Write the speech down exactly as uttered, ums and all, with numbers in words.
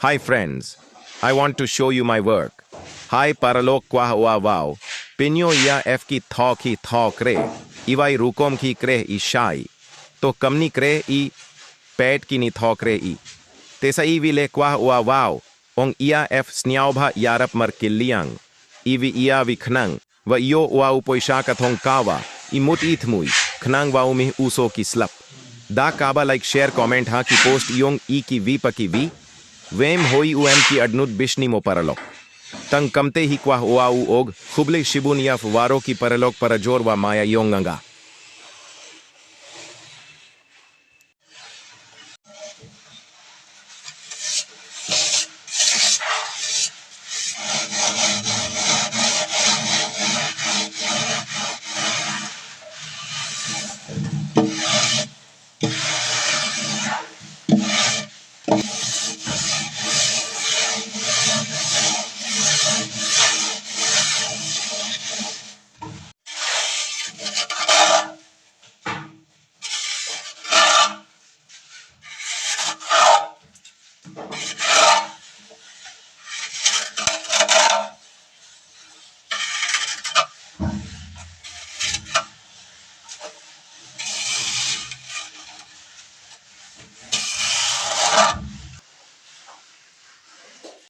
Hi friends, I want to show you my work. Hi paralok kwah wa wow, pinyo ya F ki thok hi thok re, iwai rukom ki kreh i shai. To kamni kreh i, pet ki ni thok re i. Tesa iwi le kwah wa wow, ong ia F sniaw bha yarap mar kiliang. Iwi ia wi khnang, wa io wa u poisa ka thong kawa, i mut i thmui, khnang wa u mih uso ki slap. Da kaba like share comment ha ki post yong i ki wi pa ki wi, wem hoi u em ki adnut bishni mo paralok. Tang kamte hi kwah wa u og, khuble shibun yaf waro ki paralok para jor wa maya yong nganga.